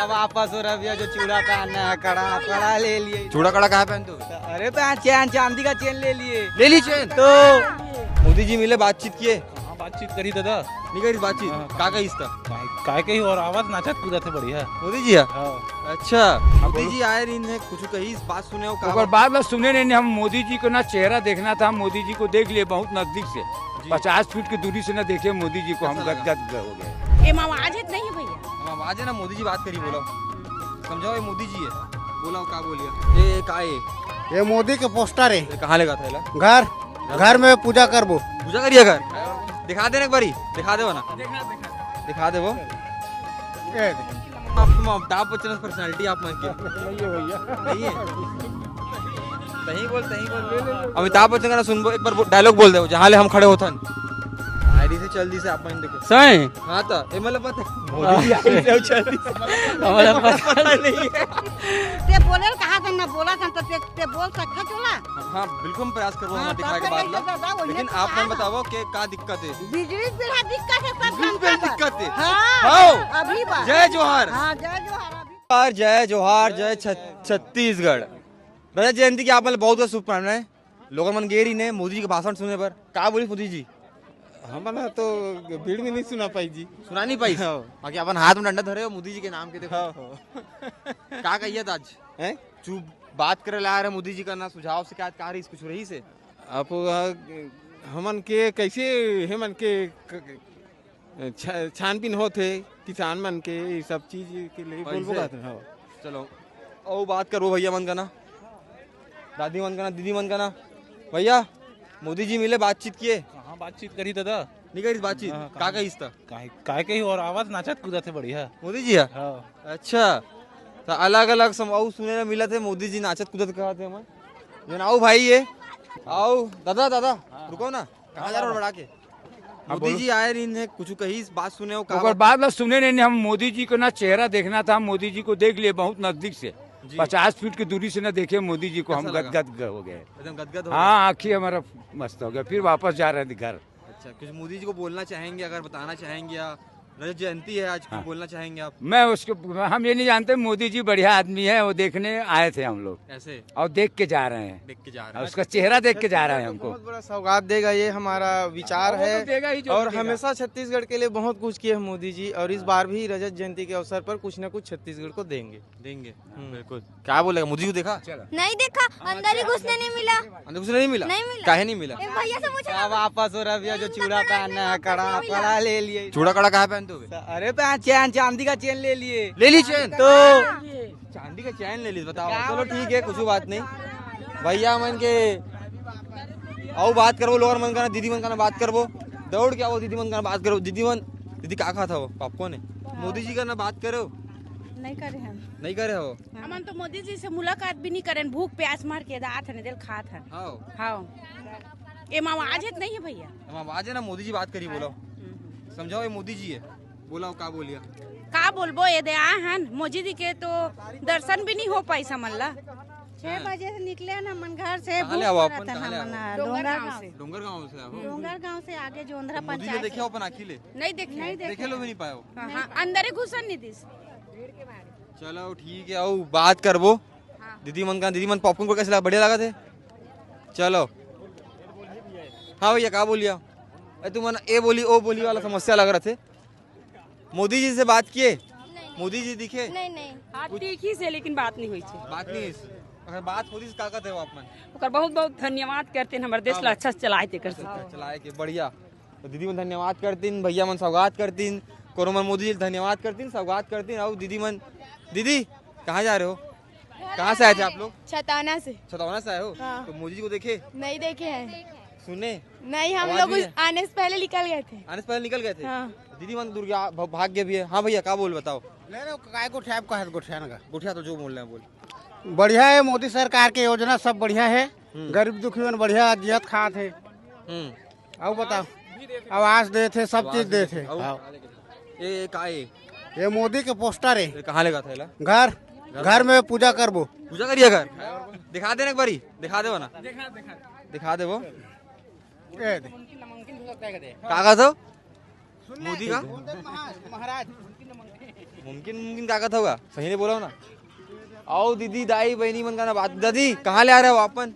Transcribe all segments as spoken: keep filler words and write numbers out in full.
वापस हो रहा भैया, जो चूड़ा पहनना है, कड़ा, कड़ा ले लिए। चूड़ा कड़ा कहाँ पहनते हो? अरे, पहन, चेन, चांदी का चेन ले लिए। ले ली चेन? तो मोदी जी मिले, बातचीत किए? हाँ, बातचीत करी दादा। नहीं करी बातचीत? हाँ। का कही इसका? काय, काय कही, और आवाज नाचत कूदत है बढ़िया। मोदी जी है? हाँ। अच्छा, मोदी बोलो। जी आए रही है, कुछ कही, इस बात सुने हो का? ओकर बात ला सुने नहीं, हम मोदी जी को ना चेहरा देखना था, हम मोदी जी को देख लिए बहुत नजदीक से। जी। पचास फीट की दूरी से ना देखे मोदी जी को, हम कैसा लगा? गदगद हो गए। एमा आवाज है नहीं भैया। हम आवाज है ना, मोदी जी बात करी, बोलो। समझाओ, ये मोदी जी है, बोला का बोलिया? ये का है? ये मोदी के पोस्टर है। ये कहाँ लगा था, एला? घर, घर में पूजा करबो। पूजा करिए घर। दिखा दे ना एक बारी, दिखा दे ना। दिखा दे वो। ये दे। आप, तुम अमिताभ बच्चन पर्सनालिटी आप मन के। नहीं है भैया। नहीं है। तहीं बोल, तहीं बोल। अमिताभ बच्चन का ना सुनबो, एक बार डायलॉग बोल दे, जहाँ ले हम खड़े होथन। आईडी से चल दी से आप मन देखे। सही? हाँ तो, ये मतलब पता है। मोदी जी आईडी से चल दी से। हमारा पता नहीं है। ते बोले कहा था ना, बोला था तो ते, ते बोल सकता चला। हाँ, बिल्कुल हम प्रयास करबो, हाँ, हम दिखाए के बाद ला। लेकिन आप मन बताओ कि का दिक्कत है? बिजली बिल दिक्कत है, सब बिजली बिल दिक्कत है। हाँ, हाँ। अभी बात। जय जोहार। हाँ, जय जोहार, अभी। जोहार, जय जोहार, जय छ-, छत्तीसगढ़। रजत जयंती के आप मन बहुत बहुत शुभकामनाएं। लोगन मन गे रहिन हे मोदी जी के भाषण सुने बर। का बोलिस मोदी जी? हमन ह तो भीड़ में नहीं सुना पाई जी। सुना नहीं पाई? हाँ। बाकी अपन हाथ में डंडा धरे हो मोदी जी के नाम के, देखो। हाँ, हाँ। का कहिए आज? हैं? चुप, बात करे ला आ रहे मोदी जी का ना, सुझाव शिकायत का रही, कुछ रही से? आप, आ, हमन के कैसे, हमन के क-, छ-, छानबीन होत हे किसान मन के, ये सब चीज के लिए बोलबो बात, हाँ। चलो, अउ बात करबो भैया मन का ना, दादी मन का ना, दीदी मन का ना। भैया, मोदी जी मिले, बातचीत किए? हाँ, बातचीत करी दादा। नहीं करी बातचीत? हाँ, का कहिस त? काय, काय कही, और आवाज नाचत कूदत है बढ़िया। मोदी जी है? हाँ। अच्छा, तो अलग-अलग सम-, अउ सुने ला मिलत हे, मोदी जी नाचत कूदत कहत हे हमन। जन अउ भाई ये, अउ दादा, दादा, रुको ना, कहाँ जा रहे हो बड़ा के? हाँ, मोदी जी आए रहिन हे, कुछ कही, बात सुने हो का? ओकर बात ला सुने नहीं, हम मोदी जी को ना चेहरा देखना था, हम मोदी जी को देख लिए बहुत नजदीक से। जी। पचास फीट की दूरी से ना देखे मोदी जी को, हम गदगद हो गए। एकदम गदगद हो गए। हाँ, आँखी हमारा मस्त हो गया। फिर वापस जा रहे थे घर। अच्छा, कुछ मोदी जी को बोलना चाहेंगे, अगर बताना चाहेंगे या रजत जयंती है आज, कुछ बोलना चाहेंगे आप? मैं उसको, हम ये नहीं जानते, मोदी जी बढ़िया आदमी है, वो देखने आए थे हम लोग। ऐसे? और देख के जा रहे हैं। देख के जा रहे हैं। और उसका चेहरा देख के जा रहे हैं हमको। बहुत बड़ा सौगात देगा ये, हमारा विचार है। और हमेशा छत्तीसगढ़ के लिए बहुत कुछ किए हैं मोदी जी, और इस बार भी रजत जयंती के अवसर पर कुछ ना कुछ छत्तीसगढ़ को देंगे। देंगे। हम्म। बिल्कुल। क्या बोलेगा, मोदी जी को देखा? नहीं देखा, अंदर ही घुसने नहीं मिला। अंदर घुसने नहीं मिला? नहीं मिला। काहे नहीं मिला? एक भैया से पूछा क्या ना। वापस हो रहा भैया, जो चूड़ा पहनना है, कड़ा, कड़ा ले लिए। चूड़ा कड़ा कहाँ पहनते हो? अरे पहन, चैन, चांदी का चैन ले लिए। ले ली चैन? तो चांदी का चैन ले ली, बताओ। चलो ठीक है, कुछ बात नहीं। भैया मन के अउ बात करबो, लोगन मन का ना, दीदी मन का ना बात करबो। दौड़ के आओ, दीदी मन का ना बात करबो। दीदी मन, दीदी का खात हो? पॉपकॉर्न है। मोदी जी का ना बात करो। नहीं करे हम। नहीं करे हो? हमन तो मोदी जी से मुलाकात भी नहीं करेन, भूख प्यास मार के दात हन, दिल खात हन। हाँ। हाँ। एमा आवाज है नहीं है भैया? हम आवाज है ना, मोदी जी बात करी, बोलो। हम्म। समझाओ, ये मोदी जी है, बोला का बोलिया? का बोलबो, ये दे आ हन, मोदी जी के तो दर्शन भी नहीं हो पाई समझ ला। छह बजे से निकले ना मन घर से, कहाँ ले भूख आओ मरत अपन, है कहाँ ले हमन आओ? डोंगर गांव से। डोंगर गांव से आओ। डोंगर गांव से आगे जोंधरा मोदी जी पंचायत। देखे हो अपन आँखी ले? नहीं देखे। नहीं देखे। देखे लो भी नहीं पाए हो? हाँ, हाँ, अंदर ही घुसन नहीं दिस। चलो ठीक है, आओ बात करबो। हाँ। दीदी मन का, दीदी मन पॉपकॉर्न को कैसे लगा? बढ़िया लगा थे? चलो। हाँ भैया, का बोलिया? ए, तुम मन ए बोली, ओ बोली वाला समस्या लग रहा थे। मोदी जी से बात किए? नहीं। मोदी जी दिखे? नहीं, नहीं। हाँ, दिखी से, लेकिन बात नहीं हुई छे। बात नहीं हुई। अगर बात होती तो का कहते हो आप मन? ओकर बहुत बहुत धन्यवाद करते हैं, हमारे देश ला अच्छा से चलाए थे कर से। अच्छा, चलाए के, बढ़िया। तो दीदी मन धन्यवाद करतीन, भैया मन सौगात करतीन, कोनो मन मोदी जी धन्यवाद करतीन, सौगात करतीन। और दीदी मन, दीदी कहाँ जा रहे हो? कहाँ से आए थे आप लोग? छतौना से। छतौना से आए हो? हाँ। तो मोदी जी को देखे? नहीं देखे हैं। सुने? नहीं, हम लोग आने से पहले निकल गए थे। आने से पहले निकल गए थे? हाँ। दीदी मन दुर्गा भ-, भाग्य भी है। हाँ भैया, का बोल बताओ? ले रहे हो, काय गोठिया, आपको हाथ गोठिया ना का? गोठिया तो जो बोल रहे हैं बोल। बढ़िया है, मोदी सरकार के योजना सब बढ़िया है। हम्म। गरीब दुखी मन बढ़िया जियत खात है। हम्म। अउ बताओ, आवास देथे, सब चीज देथे। अउ हाँ। ये, ये का है? ये मोदी के पोस्टर है। ये कहाँ लेगा था एला? घर, घर में पूजा करबो। पूजा करिए घर। दिखा देना एक बारी, दिखा दे ना। दिखा दे वो। ये दे। का कहा था? मोदी का? महाराज। मुमकिन, मुमकिन का कहत हव गा? सही नहीं बोला ना। आओ दीदी, दाई, बहनी मन का ना बात। दादी, कहाँ ले आ रहे हो आप मन?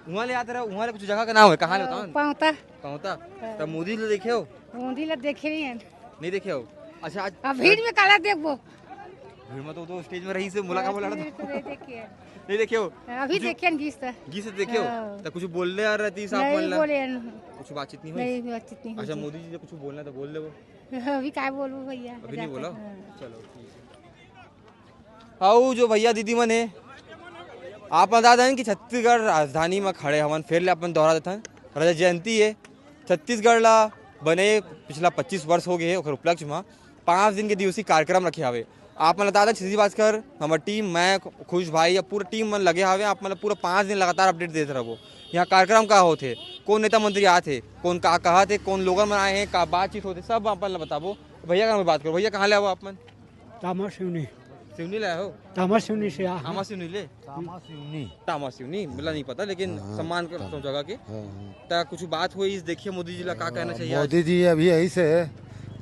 वहाँ ले आते रहो, वहाँ ले कुछ जगह का नाम है, कहाँ ले बताओ ना? पावता। पावता? हाँ। तब मोदी जी ला देखे हो? मोदी ला देखे नहीं है। नहीं देखे हो? अच्छा, आज अब भीड़ में काला देखबो? भीड़ में तो, तो स्टेज में रही से मुलाकात बोला तो। तो नहीं देखे है। नहीं देखे हो? अभी कुछ देखे हैं गीस तो। गीस से देखे हो? हाँ। तो कुछ बोलने आ रही थी साहब नहीं बोलना? बोले हैं। कुछ बातचीत नहीं हुई? नहीं, बातचीत नहीं हुई अच्छा, थी। मोदी जी से कुछ बोलना तो बोल दे वो। अभी क्या बोलूँ भैया? अभी नहीं बोला? हाँ। चलो, ठीक है। अउ जो भैया दीदी मन हे, आप बता देन कि छत्तीसगढ़ राजधानी म खड़े हवन, फेर ले अपन दोहरा देथन। रजत जयंती हे, छत्तीसगढ़ ला बने पिछला पच्चीस वर्ष हो गए हे, ओकर उपलक्ष्य म पाँच दिन के दिवसीय कार्यक्रम रखे हवे। आप मन बता देन, छत्तीस भास्कर, हमर टीम, मैं, खुश भाई, या पूरा टीम मन लगे हवे। आप मन ला पूरा पाँच दिन लगातार अपडेट देत रहबो। यहाँ कार्यक्रम का होथे, कौन नेता मंत्री आथे, कौन का कहत हे, कौन लोगन मन आए हैं, का बातचीत होथे, सब आप मन ला बताबो। भैया का मैं बात करूँ, भैया कहाँ ले आओ आप मन? तामा सिवनी। सिवनी ले आए हो? तामा सिवनी से आ। तामा सिवनी ले? तामा सिवनी। तामा सिवनी, मतलब नहीं पता, लेकिन हाँ, सम्मान कर तामा। सब जगह के। हाँ, हाँ। ता कुछ बात हुई, इस देखिए मोदी जी ला का कहना चाहिए आज? मोदी जी अभी यही से है,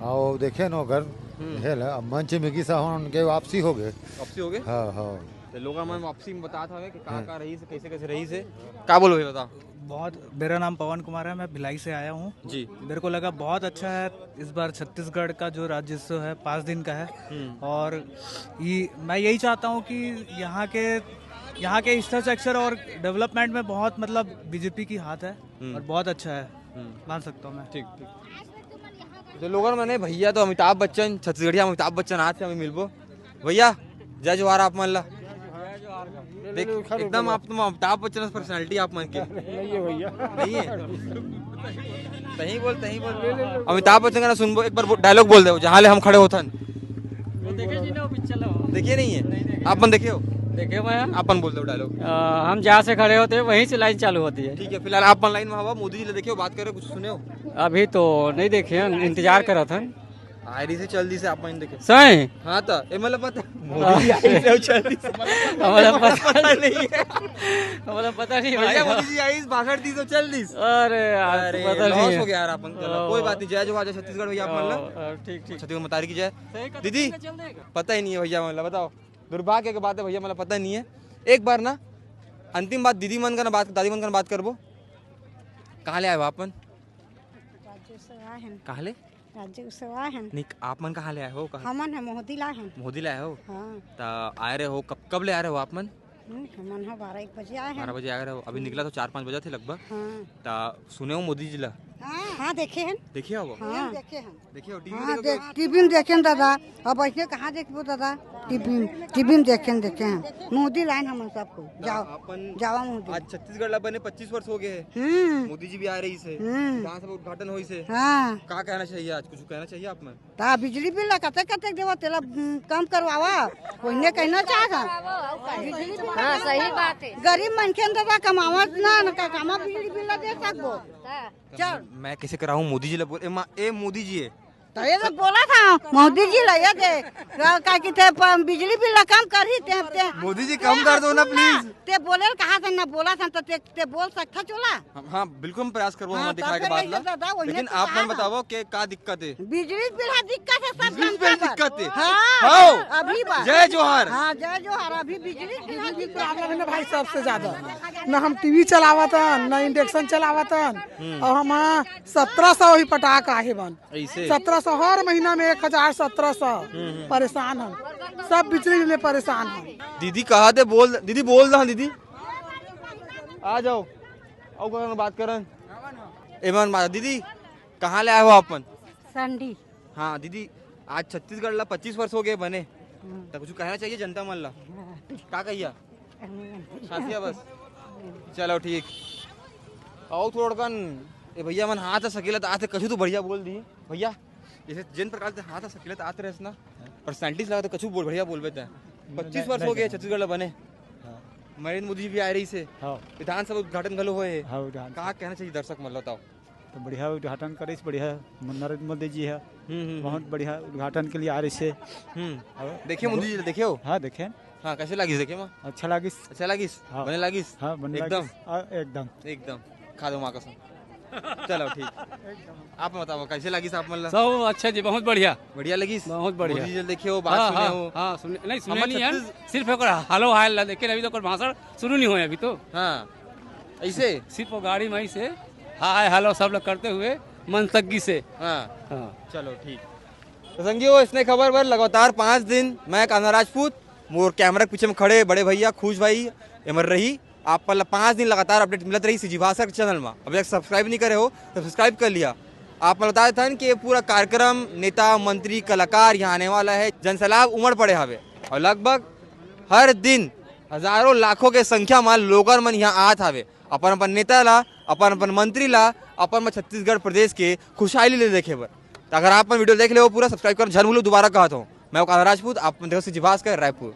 और देखिए नो घर हम्म। है ला, अब मंच में किसा हो, उनके वापसी हो गए। वापसी हो गए? हाँ, हाँ। तो लोग मन वापसी में बता था कि का, हाँ। का रही से, कैसे, कैसे रही से। का बोलो भैया, बताओ। बहुत, मेरा नाम पवन कुमार है, मैं भिलाई से आया हूँ। जी। मेरे को लगा बहुत अच्छा है इस बार छत्तीसगढ़ का जो राज्योत्सव है, पाँच दिन का है। हम्म। और ये, मैं यही चाहता हूँ कि यहाँ के, यहाँ के इंफ्रास्ट्रक्चर और डेवलपमेंट में बहुत, मतलब, बीजेपी की हाथ है हम्म। और बहुत अच्छा है, हम्म। मान सकता हूँ मैं। ठीक, ठीक। जो लोगन मन हे, भैया तो अमिताभ बच्चन, छत्तीसगढ़िया अमिताभ बच्चन आथे, हमें मिलबो। भैया, जय जोहार आप मन ला। देख, एकदम आप तुम अमिताभ बच्चन पर्सनैलिटी आप मन के। नहीं है भैया। नहीं है? सही बोल, सही बोल। अमिताभ बच्चन का ना सुनबो, एक बार वो डायलॉग बोल दे, जहाँ ले हम खड़े होथन। वो देखे जी ने वो पिक्चर ला। देखे नहीं है? नहीं देखे। आप मन देखे हो? देखे मैं। आप मन बोल दो डायलॉग। अ, हम जहाँ से खड़े होते हैं, वहीं से लाइन चालू होती है। ठीक है, फिलहाल आप मन लाइन में हवा, मोदी जी ले देखे हो, बात करे, कुछ सुने हो? अभी तो नहीं देखे हैं, इंतजार करत हन। आए रही से चल दी से आप मन देखे। सही? हाँ तो, ए मतलब पता। मोदी जी आए रही से चल दी से। हमारा पता पता नहीं है। हमारा पता नहीं भैया, भाई। मोदी जी आई, भाषण दी तो चल दी। अरे यार, अरे, पता नहीं लॉस है। हो गया यार अपन का। ओ। कोई बात नहीं, जय जोहार, जय छत्तीसगढ़ भैया आप मन ला। ओ, ठीक, ठीक। छत्तीसगढ़ मतारी की जय। सही का दीदी, तो चल देगा। पता ही नहीं है भैया, मतलब बताओ, दुर्भाग्य की बात है भैया, मतलब पता नहीं है। एक बार ना अंतिम बात दीदी मन का ना बात, दादी मन का ना बात करबो। कहाँ ले आए हो आप मन? राज्य से आए हैं। कहाँ ले? राज्य से आए हैं। नहीं, आप मन कहाँ ले आए हो? कहाँ? हमन है मोहदी ला हैं। मोहदी ले आए हो? हाँ। त आए रहे हो, कब, कब ले आए रहे हो आप मन? हम्म, हमन ह बारह एक बजे आए हैं। बारह बजे आए रहे हो, अभी हम्म। निकला तो चार पाँच बजे थे लगभग। हाँ। त सुने हो मोदी जी ला? हाँ, हाँ, देखे हैं। देखे हो? हाँ। देखे हैं। देखे हो? टीवी हाँ, में देखे हो? देख, टीवी में देखे हैं दादा। अब ऐसे कहाँ देखबो दादा? टीवी में, टीवी में देखे हैं, देखे हैं। मोदी लाइन हमन सबको। त जाओ, अपन जावा मोदी। आज छत्तीसगढ़ ला बने पच्चीस वर्ष हो गए हैं। हम्म। मोदी जी भी आ रही से। हम्म। विधानसभा उद्घाटन हुई से। हाँ। का कहना चाहिए आज? कुछ कहना चाहिए आप में? ता बिजली बिल ला कते कते देवत, तेला, उम, कम करवावा। कोई ने कहना चाहत हा? बिजली बिल हाँ, सही बात है। गरीब मनखे न दादा कमावत ना, न का कामा बिजली बिल ला दे सकबो। हाँ। चल। मैं कैसे कराऊं मोदी जी ला बोल, ए, मा-, ए मोदी जी है। तो ये तो बोला था, मोदी जी ला ये दे। का, का कि ते प-, बिजली बिल ला कम करही ते, ते मोदी जी कम कर दो ना, please। ते बोले कहा था ना, बोला था तो ते, ते बोल सकता चोला। हम, हाँ, बिल्कुल हम प्रयास करबो, हाँ, हम दिखाए के बाद ला। लेकिन आप मन बताओ के का दिक्कत है? बिजली बिल हा दिक्कत है, सब बिजली बिल दिक्कत है। हाँ, हाँ। अभी बात। जय जोहार। हाँ, जय जोहार। अभी बिजली बिल हा दिक्कत problem है ना भाई, सबसे ज्यादा। ना हम टीवी चलावत हन, ना इंडक्शन चलावत हन। हम्म। और हम सत्रह सौ ही पटाक आहे बन। ऐसे? सत्रह सौ हर महीना में, एक हजार सत्रह सौ। हम्म, हम्म। परेशान हन, सब बिजली बिल में परेशान हन। दीदी कहा थे बोल, दीदी बोल रहा दीदी। आ जाओ, आओ करन बात करन। एमन बात, दीदी, कहाँ ले आए हो आप मन? संडी। हाँ दीदी, आज छत्तीसगढ़ ला पच्चीस वर्ष हो गए बने, हम्म। तो कुछ कहना चाहिए जनता मन ला? हाँ। का कहिया? हम्म। खासिया बस। चलो ठीक। आओ थोड़कन, ए भैया मन हाथ सकेला तो आते कछु तो बढ़िया बोल दी भैया। जैसे जिन प्रकार से हाथ सकेला तो आते रहस ना, पर्सनैलिटी लगा तो कछु बोल, बढ़िया बोलबे ते। पच्चीस वर्ष हो गए छत्तीसगढ़ ला बने। हाँ। नरेंद्र मोदी जी भी आए रही से। हाँ। विधानसभा उद्घाटन घलो होए हे। हाँ, विधानसभा। का कहना चाहिए दर्शक मन ला, बताओ। तो बढ़िया उद्घाटन करिस, बढ़िया नरेंद्र मोदी जी है। हम्म, हम्म, बहुत हम्म। बढ़िया उद्घाटन के लिए आ रही से। हम्म। और देखे मोदी जी, देखे हो? हाँ, देखे। हाँ, कैसे लागिस देखे मा? अच्छा लागिस। अच्छा लागिस? हाँ। बने लागिस? हाँ, बने एकदम? लागिस। हाँ, एकदम। एकदम। खा दो माँ कसम। चलो ठीक। आप बताओ, कैसे लगिस आप मन ला? सब अच्छा जी, बहुत बढ़िया। बढ़िया लगिस? बहुत बढ़िया। मोदी जी देखे हो, बात हाँ, सुने हाँ, हो? हाँ, सुने, नहीं, सुने हमर नहीं है। छत्तीस- सिर्फ ओकर hello hi ला देखे, अभी तो ओकर भाषण शुरू नहीं होय अभी तो। हाँ, ऐसे? सिर्फ वो गाड़ी में ऐसे hi hello सब लोग करते हुए मन तग्गी से। हाँ। हाँ। चलो ठीक। तो संगी हो, इसने खबर बर लगातार पाँच दिन मैं कान्हा राजपूत, मोर कैमरा के पीछे में खड़े बड़े भैया खुश भाई एमर रही। आप मन ला पाँच दिन लगातार update मिलत रही CG भाषा के channel में। अब तक subscribe नहीं करे हो तो subscribe कर लिया। आप मन बता देथन कि ये पूरा कार्यक्रम, नेता, मंत्री, कलाकार यहाँ आने वाला है। जनसैलाब उमड़ पड़े हवे और लगभग हर दिन हजारों लाखों के संख्या में लोगन मन यहाँ आत हवे, अपन अपन नेता ला, अपन अपन मंत्री ला, अपन अपन छत्तीसगढ़ प्रदेश के खुशहाली ले देखे बर। तो अगर आप मन video देख ले हो पूरा, subscribe कर झन भूलो। दोबारा कहत हूँ, मैं कान्हा राजपूत, आप मन देखो CG भास्कर, रायपुर।